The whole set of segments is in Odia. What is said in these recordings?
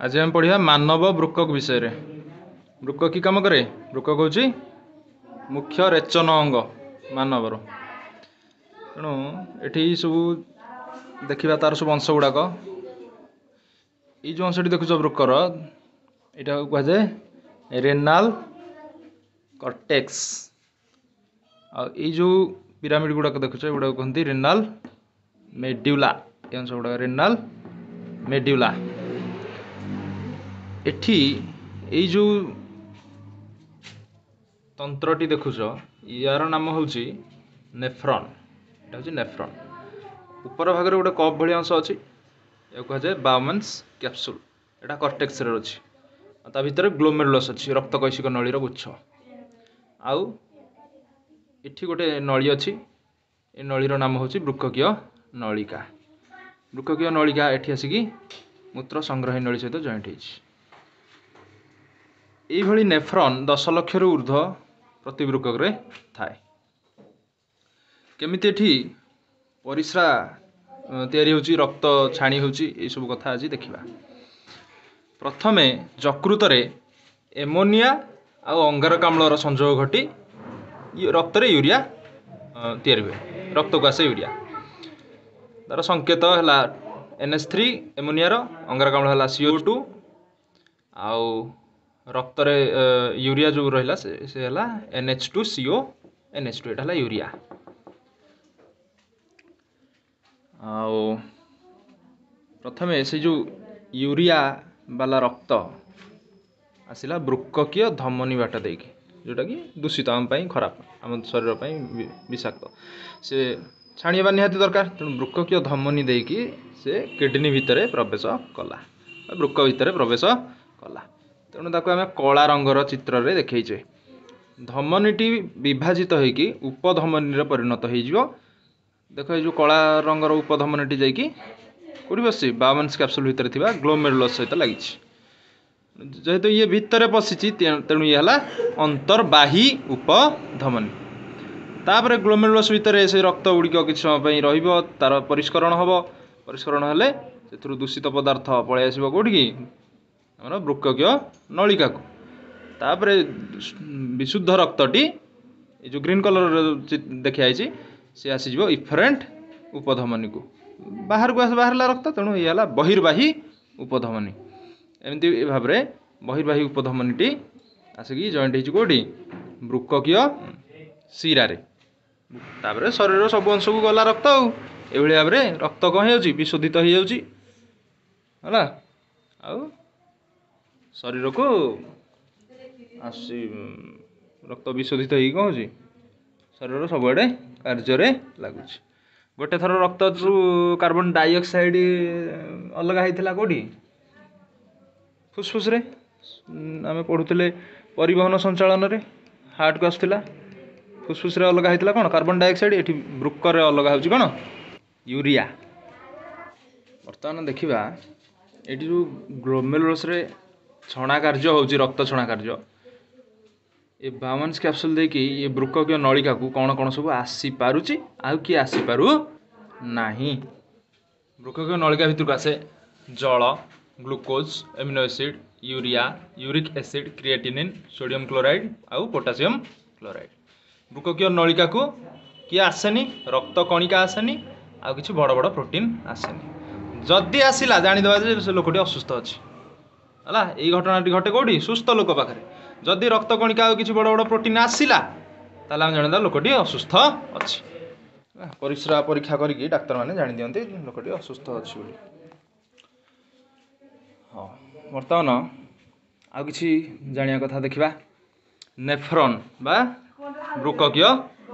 ଆଜି ଆମେ ପଢ଼ିବା ମାନବ ବୃକକ ବିଷୟରେ। ବୃକକ କି କାମ କରେ? ବୃକକ ହେଉଛି ମୁଖ୍ୟ ରେଚନ ଅଙ୍ଗ ମାନବର। ତେଣୁ ଏଠି ସବୁ ଦେଖିବା ତାର ସବୁ ଅଂଶ ଗୁଡ଼ାକ। ଏଇ ଯେଉଁ ଅଂଶଟି ଦେଖୁଛ ବୃକର, ଏଇଟାକୁ କୁହାଯାଏ ରେନାଲ କର୍ଟେକ୍ସ। ଆଉ ଏଇ ଯେଉଁ ପିରାମିଡ଼ ଗୁଡ଼ାକ ଦେଖୁଛ, ଏଗୁଡ଼ାକୁ କୁହନ୍ତି ରେନାଲ ମେଡ୍ୟୁଲା। ଏ ଅଂଶ ଗୁଡ଼ାକ ରେନାଲ ମେଡ୍ୟୁଲା। ଏଠି ଏଇ ଯେଉଁ ତନ୍ତ୍ରଟି ଦେଖୁଛ, ୟାର ନାମ ହେଉଛି ନେଫ୍ରନ୍। ଏଇଟା ହେଉଛି ନେଫ୍ରନ୍। ଉପର ଭାଗରେ ଗୋଟେ କପ୍ ଭଳିଆ ଅଂଶ ଅଛି, ଏହାକୁ କୁହାଯାଏ ବାଓମାନ୍ସ କ୍ୟାପସୁଲ୍। ଏଇଟା କର୍ଟେକ୍ସରେ ଅଛି। ଆଉ ତା ଭିତରେ ଗ୍ଲୋମେରୁଲସ୍ ଅଛି, ରକ୍ତ କୈଶିକ ନଳୀର ଗୁଚ୍ଛ। ଆଉ ଏଠି ଗୋଟେ ନଳୀ ଅଛି, ଏ ନଳୀର ନାମ ହେଉଛି ବୃକକୀୟ ନଳିକା। ବୃକକୀୟ ନଳିକା ଏଠି ଆସିକି ମୂତ୍ର ସଂଗ୍ରହୀ ନଳୀ ସହିତ ଜଏଣ୍ଟ ହେଇଛି। ଏଇଭଳି ନେଫ୍ରନ୍ 10 ଲକ୍ଷରୁ ଉର୍ଦ୍ଧ୍ୱ ପ୍ରତି ବୃକକରେ ଥାଏ। କେମିତି ଏଠି ପରିସ୍ରା ତିଆରି ହେଉଛି, ରକ୍ତ ଛାଣି ହେଉଛି, ଏଇସବୁ କଥା ଆଜି ଦେଖିବା। ପ୍ରଥମେ ଯକୃତରେ ଏମୋନିଆ ଆଉ ଅଙ୍ଗାରକାମ୍ଳର ସଂଯୋଗ ଘଟି ରକ୍ତରେ ୟୁରିଆ ତିଆରି ହୁଏ, ରକ୍ତକୁ ଆସେ ୟୁରିଆ। ତାର ସଂକେତ ହେଲା NH3 ଏମୋନିଆର, ଅଙ୍ଗାରକାମ୍ଳ ହେଲା CO2, ଆଉ ରକ୍ତରେ ୟୁରିଆ ଯେଉଁ ରହିଲା ସେ ହେଲା NH2CO NH2, ଏଇଟା ହେଲା ୟୁରିଆ। ଆଉ ପ୍ରଥମେ ସେ ଯେଉଁ ୟୁରିଆ ବାଲା ରକ୍ତ ଆସିଲା ବୃକକୀୟ ଧମନୀ ବାଟ ଦେଇକି, ଯେଉଁଟାକି ଦୂଷିତ, ଆମ ପାଇଁ ଖରାପ, ଆମ ଶରୀର ପାଇଁ ବିଷାକ୍ତ, ସେ ଛାଣିବା ନିହାତି ଦରକାର। ତେଣୁ ବୃକକୀୟ ଧମନୀ ଦେଇକି ସେ କିଡ଼ନୀ ଭିତରେ ପ୍ରବେଶ କଲା, ବୃକ ଭିତରେ ପ୍ରବେଶ କଲା। ତେଣୁ ତାକୁ ଆମେ କଳା ରଙ୍ଗର ଚିତ୍ରରେ ଦେଖେଇଛେ। ଧମନୀଟି ବିଭାଜିତ ହେଇକି ଉପଧମନୀରେ ପରିଣତ ହେଇଯିବ। ଦେଖ, ଏଇ ଯେଉଁ କଳା ରଙ୍ଗର ଉପଧମନୀଟି ଯାଇକି କେଉଁଠି ବସିଛି? ବାଓମାନ୍ସ କ୍ୟାପସୁଲ୍ ଭିତରେ ଥିବା ଗ୍ଲୋମେରୁଲସ୍ ସହିତ ଲାଗିଛି। ଯେହେତୁ ଇଏ ଭିତରେ ପଶିଛି, ତେଣୁ ଇଏ ହେଲା ଅନ୍ତର୍ବାହୀ ଉପଧମନୀ। ତାପରେ ଗ୍ଲୋମେରୁଲସ୍ ଭିତରେ ସେ ରକ୍ତ ଗୁଡ଼ିକ କିଛି ସମୟ ପାଇଁ ରହିବ, ତାର ପରିଷ୍କରଣ ହେବ। ପରିଷ୍କରଣ ହେଲେ ସେଥିରୁ ଦୂଷିତ ପଦାର୍ଥ ପଳେଇ ଆସିବ କେଉଁଠିକି? ଆମର ବୃକକୀୟ ନଳିକାକୁ। ତାପରେ ବିଶୁଦ୍ଧ ରକ୍ତଟି ଏ ଯେଉଁ ଗ୍ରୀନ୍ କଲର୍ର ଦେଖା ହେଇଛି, ସେ ଆସିଯିବ ଇଫରେଣ୍ଟ ଉପଧମନୀକୁ, ବାହାରକୁ ଆସି ବାହାରିଲା ରକ୍ତ। ତେଣୁ ଇଏ ହେଲା ବହିର୍ବାହୀ ଉପଧମନୀ। ଏମିତି ଭାବରେ ବହିର୍ବାହୀ ଉପଧମନୀଟି ଆସିକି ଜଏଣ୍ଟ ହେଇଛି କେଉଁଠି? ବୃକକୀୟ ଶିରାରେ। ତାପରେ ଶରୀରର ସବୁ ଅଂଶକୁ ଗଲା ରକ୍ତ। ଆଉ ଏଇଭଳି ଭାବରେ ରକ୍ତ କ'ଣ ହେଇଯାଉଛି? ବିଶୋଧିତ ହେଇଯାଉଛି, ହେଲା। ଆଉ ଶରୀରକୁ ଆସୁଛି ରକ୍ତ ବିଶୋଧିତ ହେଇକି କ'ଣ ହେଉଛି? ଶରୀରର ସବୁଆଡ଼େ କାର୍ଯ୍ୟରେ ଲାଗୁଛି। ଗୋଟେ ଥର ରକ୍ତରୁ କାର୍ବନ ଡାଇଅକ୍ସାଇଡ଼ ଅଲଗା ହେଇଥିଲା କେଉଁଠି? ଫୁସଫୁସରେ। ଆମେ ପଢ଼ୁଥିଲେ ପରିବହନ ସଞ୍ଚାଳନରେ, ହାର୍ଟକୁ ଆସୁଥିଲା। ଫୁସଫୁସରେ ଅଲଗା ହେଇଥିଲା କ'ଣ? Carbon dioxide. ଏଠି ବୃକରେ ଅଲଗା ହେଉଛି କ'ଣ? ୟୁରିଆ। ବର୍ତ୍ତମାନ ଦେଖିବା ଏଇଠି ଯେଉଁ ଗ୍ଲୋମେରୁଲସରେ ଛଣା କାର୍ଯ୍ୟ ହେଉଛି, ରକ୍ତ ଛଣା କାର୍ଯ୍ୟ, ଏ ବାଓମାନ୍ସ କ୍ୟାପସୁଲ୍ ଦେଇକି ଏ ବୃକକୀୟ ନଳିକାକୁ କ'ଣ କ'ଣ ସବୁ ଆସିପାରୁଛି ଆଉ କିଏ ଆସିପାରୁ ନାହିଁ। ବୃକକୀୟ ନଳିକା ଭିତରକୁ ଆସେ ଜଳ, glucose, amino acid, urea, uric acid, creatinine, sodium chloride ଆଉ ପୋଟାସିୟମ୍ କ୍ଲୋରାଇଡ଼। ବୃକକୀୟ ନଳିକାକୁ କିଏ ଆସେନି? ରକ୍ତ କଣିକା ଆସେନି, ଆଉ କିଛି ବଡ଼ ବଡ଼ ପ୍ରୋଟିନ୍ ଆସେନି। ଯଦି ଆସିଲା ଜାଣିଦେବା ଯେ ସେ ଲୋକଟି ଅସୁସ୍ଥ ଅଛି, ହେଲା। ଏଇ ଘଟଣାଟି ଘଟେ କେଉଁଠି? ସୁସ୍ଥ ଲୋକ ପାଖରେ। ଯଦି ରକ୍ତ କଣିକା ଆଉ କିଛି ବଡ଼ ବଡ଼ ପ୍ରୋଟିନ୍ ଆସିଲା, ତାହେଲେ ଆମେ ଜାଣିଦେବା ଲୋକଟି ଅସୁସ୍ଥ ଅଛି। ପରିସ୍ରା ପରୀକ୍ଷା କରିକି ଡାକ୍ତରମାନେ ଜାଣିଦିଅନ୍ତି ଲୋକଟି ଅସୁସ୍ଥ ଅଛି ବୋଲି। ହଁ, ବର୍ତ୍ତମାନ ଆଉ କିଛି ଜାଣିବା କଥା ଦେଖିବା। ନେଫ୍ରନ୍ ବା ବୃକକୀୟ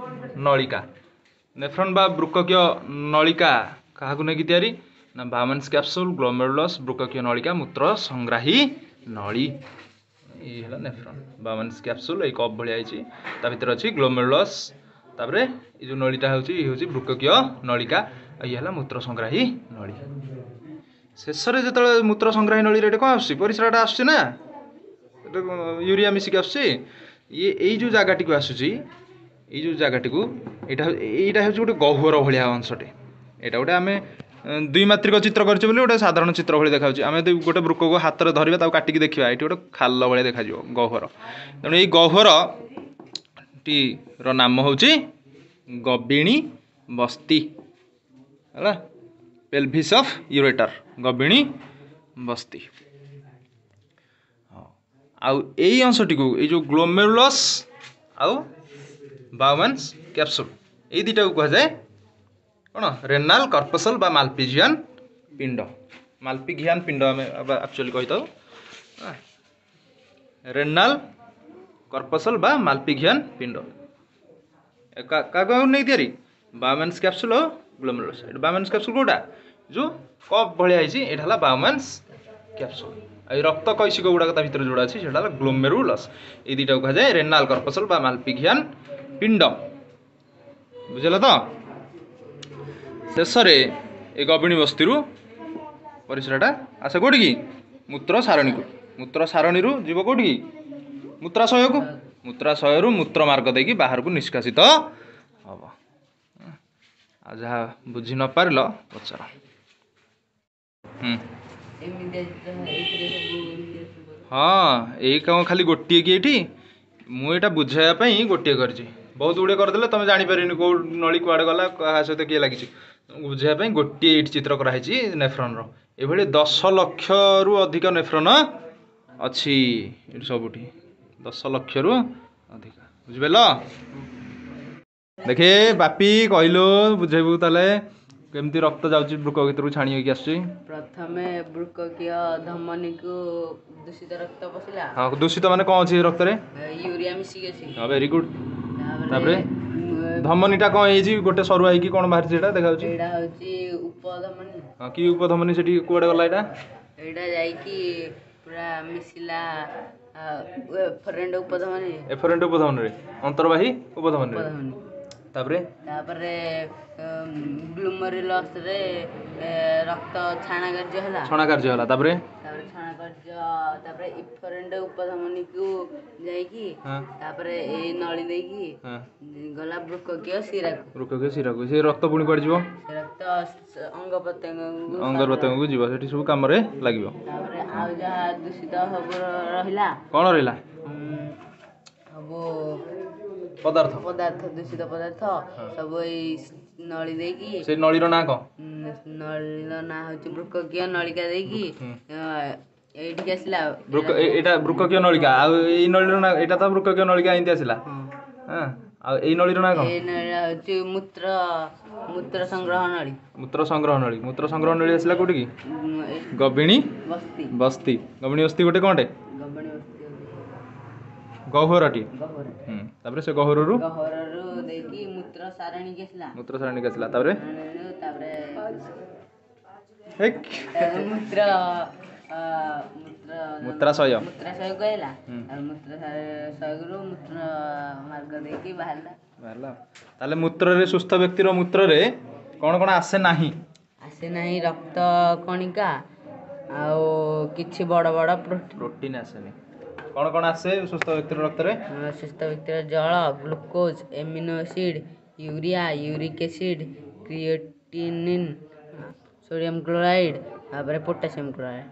ନଳିକା। ନେଫ୍ରନ୍ ବା ବୃକକୀୟ ନଳିକା କାହାକୁ ନେଇକି ତିଆରି? ନା ବାଓମାନ୍ସ କ୍ୟାପସୁଲ୍, ଗ୍ଲୋମେରୁଲସ୍, ବୃକକୀୟ ନଳିକା, ମୂତ୍ର ସଂଗ୍ରାହୀ ନଳୀ। ଏଇ ହେଲା ନେଫ୍ରନ୍। ବାଓମାନ୍ସ କ୍ୟାପସୁଲ୍ ଏଇ କପ୍ ଭଳିଆ ହେଇଛି, ତା ଭିତରେ ଅଛି ଗ୍ଲୋମେରୁଲସ୍। ତାପରେ ଏଇ ଯେଉଁ ନଳୀଟା ହେଉଛି, ଇଏ ହେଉଛି ବୃକକୀୟ ନଳିକା, ଆଉ ଇଏ ହେଲା ମୂତ୍ର ସଂଗ୍ରାହୀ ନଳୀ। ଶେଷରେ ଯେତେବେଳେ ମୂତ୍ର ସଂଗ୍ରାହୀ ନଳୀରେ ଏଠି କ'ଣ ଆସୁଛି? ପରିସ୍ରାଟା ଆସୁଛି ନା, ୟୁରିଆ ମିଶିକି ଆସୁଛି। ଇଏ ଏଇ ଯେଉଁ ଜାଗାଟିକୁ ଆସୁଛି, ଏଇ ଯେଉଁ ଜାଗାଟିକୁ, ଏଇଟା ହେଉଛି ଗୋଟେ ଗହ୍ୱର ଭଳିଆ ଅଂଶଟେ। ଏଇଟା ଗୋଟେ ଆମେ ଦ୍ୱିମାତ୍ରିକ ଚିତ୍ର କରିଛେ ବୋଲି ଗୋଟେ ସାଧାରଣ ଚିତ୍ର ଭଳି ଦେଖାଯାଉଛି। ଆମେ ଯଦି ଗୋଟେ ବୃକକୁ ହାତରେ ଧରିବା, ତାକୁ କାଟିକି ଦେଖିବା, ଏଇଠି ଗୋଟେ ଖାଲ ଭଳିଆ ଦେଖାଯିବ, ଗହ୍ୱର। ତେଣୁ ଏଇ ଗହ୍ୱରଟିର ନାମ ହେଉଛି ଗବିଣୀ ବସ୍ତି। ହେଲା, ପେଲଭିସ୍ ଅଫ୍ ୟୁରେଟର, ଗବିଣୀ ବସ୍ତି। ଆଉ ଏଇ ଅଂଶଟିକୁ, ଏଇ ଯେଉଁ ଗ୍ଲୋମେରୁଲସ୍ ଆଉ ବାଓମ୍ୟାନ୍ସ କ୍ୟାପସୁଲ୍, ଏଇ ଦୁଇଟାକୁ କୁହାଯାଏ କ'ଣ? ରେନାଲ କର୍ପସଲ ବା ମାଲପିଜିଆନ୍ ପିଣ୍ଡ। ମାଲପିଘିଆନ୍ ପିଣ୍ଡ ଆମେ ଆକ୍ଚୁଆଲି କହିଥାଉ, ରେନାଲ କର୍ପସଲ ବା ମାଲପିଘିଆନ୍ ପିଣ୍ଡ। କାହାକୁ ନେଇ ତିଆରି? ବାଓମ୍ୟାନ୍ସ କ୍ୟାପସୁଲ୍ ଆଉ ଗ୍ଲୋମେରୁଲସ୍। ଏଠି ବାଓମ୍ୟାନ୍ସ କ୍ୟାପସୁଲ୍ କେଉଁଟା? ଯେଉଁ କପ୍ ଭଳିଆ ହେଇଛି, ଏଇଟା ହେଲା ବାଓମ୍ୟାନ୍ସ କ୍ୟାପସୁଲ୍। ଆଉ ଏଇ ରକ୍ତ କୈଶିକ ଗୁଡ଼ାକ ତା ଭିତରେ ଯେଉଁଟା ଅଛି, ସେଇଟା ହେଲା ଗ୍ଲୋମେରୁଲସ୍। ଏଇ ଦୁଇଟାକୁ କୁହାଯାଏ ରେନାଲ କର୍ପସଲ ବା ମାଲପିଘିଆନ୍ ପିଣ୍ଡ। ବୁଝିଲ ତ? ଶେଷରେ ଏ ଗବିଣୀ ବସ୍ତିରୁ ପରିସ୍ରାଟା ଆସେ କେଉଁଠିକି? ମୂତ୍ର ସାରଣୀକୁ। ମୂତ୍ର ସାରଣୀରୁ ଯିବ କେଉଁଠିକି? ମୂତ୍ରାଶୟକୁ। ମୂତ୍ରାଶୟରୁ ମୂତ୍ର ମାର୍ଗ ଦେଇକି ବାହାରକୁ ନିଷ୍କାସିତ ହେବ। ଆଉ ଯାହା ବୁଝି ନ ପାରିଲ ପଚାର। ହଁ, ଏଇ କ'ଣ ଖାଲି ଗୋଟିଏ କି? ଏଇଠି ମୁଁ ଏଇଟା ବୁଝାଇବା ପାଇଁ ଗୋଟିଏ କରିଛି। ବହୁତ ଗୁଡ଼ିଏ କରିଦେଲେ ତୁମେ ଜାଣିପାରିବନି କେଉଁ ନଳୀ କୁଆଡ଼େ ଗଲା, କାହା ସହିତ କିଏ ଲାଗିଛି। ବୁଝାଇବା ପାଇଁ ଗୋଟିଏ ଏଇଠି ଚିତ୍ର କରାହେଇଛି ନେଫ୍ରନ୍ର। ଏଭଳି 10 ଲକ୍ଷରୁ ଅଧିକ ନେଫ୍ରନ୍ ଅଛି ଏଠି ସବୁଠି, 10 ଲକ୍ଷରୁ ଅଧିକ। ବୁଝିପାରିଲ? ଦେଖେ ବାପି, କହିଲୁ, ବୁଝେଇବୁ ତାହେଲେ କେମିତି ରକ୍ତ ଯାଉଛି ବୃକ ଭିତରକୁ ଛାଣି ହେଇକି ଆସୁଛି? ପ୍ରଥମେ ବୃକକୀୟ ଧମନୀକୁ ଦୂଷିତ ରକ୍ତ ପଶିଲା। ହଁ, ଦୂଷିତ ମାନେ କ'ଣ ଅଛି ରକ୍ତରେ? ୟୁରିଆ ମିଶିକି ଅଛି। ହଁ, ଭେରି ଗୁଡ୍। ତାପରେ ଧମନୀଟା କ'ଣ ହେଇଛି? ଗୋଟେ ସରୁଆ ହେଇକି କ'ଣ ବାହାରିଛି, ଏଇଟା ଦେଖାଯାଉଛି। ଏଇଟା ହେଉଛି ଉପଧମନୀ। ହଁ, କି ଉପଧମନୀ? ସେଠି କୁଆଡ଼େ ଗଲା ଏଇଟା? ଏଇଟା ଯାଇକି ପୁରା ମିଶିଲା ଏଫରେଣ୍ଟ ଉପଧମନୀ। ଏଫରେଣ୍ଟ ଉପଧମନୀରେ, ଅନ୍ତର୍ବାହୀ ଉପଧମନୀରେ। ତାପରେ? ତାପରେ ଗ୍ଲୁମେରୁଲସରେ ରକ୍ତ ଛାଣା କାର୍ଯ୍ୟ ହେଲା। ଛଣା କାର୍ଯ୍ୟ ହେଲା, ତାପରେ? ତାପରେ ଛଣା କାର୍ଯ୍ୟ, ତାପରେ ଇଫରେଣ୍ଟ ଉପଧମନୀକୁ ଯାଇକି, ତାପରେ ଏଇ ନଳୀ ଦେଇକି ଗଲା ବୃକକୀୟ ଶିରାକୁ। ବୃକକୀୟ ଶିରାକୁ। ସେ ରକ୍ତ ପୁଣି କୁଆଡ଼େ ଯିବ? ସେ ରକ୍ତ ଅଙ୍ଗ ପ୍ରତ୍ୟଙ୍ଗକୁ। ଅଙ୍ଗ ପ୍ରତ୍ୟଙ୍ଗକୁ ଯିବ, ସେଠି ସବୁ କାମରେ ଲାଗିବ। ତାପରେ ଆଉ ଯାହା ଦୂଷିତ ସବୁ ରହିଲା। କ'ଣ ରହିଲା? ସବୁ ପଦାର୍ଥ। ପଦାର୍ଥ, ଦୂଷିତ ପଦାର୍ଥ ସବୁ ଏଇ ନଳୀ ଦେଇକି। ସେ ନଳୀର ନାଁ କ'ଣ? ନଳୀର ନାଁ ହେଉଛି ବୃକକୀୟ ନଳିକା ଦେଇକି ଏଇଠିକି ଆସିଲା। ଏଇଟା ବୃକକୀୟ ନଳିକା। ଆଉ ଏଇ ନଳୀର ନାଁ? ଏଇଟା ତ ବୃକକୀୟ ନଳିକା ଏମିତି ଆସିଲା। ହଁ, ଆଉ ଏଇ ନଳୀର ନାଁ କ'ଣ? ଏଇ ନଳୀଟା ହେଉଛି ମୂତ୍ର ସଂଗ୍ରହ ନଳୀ। ମୂତ୍ର ସଂଗ୍ରହ ନଳୀ। ମୂତ୍ର ସଂଗ୍ରହ ନଳୀ ଆସିଲା କୋଉଠିକି? ଗବିଣୀ ବସ୍ତି। ବସ୍ତି। ଗବିଣୀ ବସ୍ତି ଗୋଟେ କ'ଣଟେ? ଗବିଣୀ ବସ୍ତି ଗହ୍ୱରଟି। ତାପରେ ସେ ଗହ୍ୱରରୁ? ଗହ୍ୱରରୁ ଦେଇକି ମୂତ୍ର ସାରଣୀକି ଆସିଲା। ମୂତ୍ର ସାରଣୀକି ଆସିଲା, ତାପରେ? ତାପରେ ମୂତ୍ର ମୂତ୍ରାଶୟ। ମୂତ୍ରାଶୟକୁ ଆଇଲା, ଆଉ ମୂତ୍ରାଶୟରୁ ମୂତ୍ର ମାର୍ଗ ଦେଇକି ବାହାରିଲା। ବାହାରିଲା। ତାହେଲେ ମୂତ୍ରରେ, ସୁସ୍ଥ ବ୍ୟକ୍ତିର ମୂତ୍ରରେ କ'ଣ କ'ଣ ଆସେ ନାହିଁ? ଆସେ ନାହିଁ ରକ୍ତ କଣିକା ଆଉ କିଛି ବଡ଼ ବଡ଼ ପ୍ରୋଟିନ୍ ଆସେନି। କ'ଣ କ'ଣ ଆସେ ସୁସ୍ଥ ବ୍ୟକ୍ତିର ରକ୍ତରେ? ସୁସ୍ଥ ବ୍ୟକ୍ତିର ଜଳ, glucose, amino acid, urea, uric acid, creatinine, sodium chloride, ତାପରେ ପୋଟାସିୟମ୍ କ୍ଲୋରାଇଡ୍।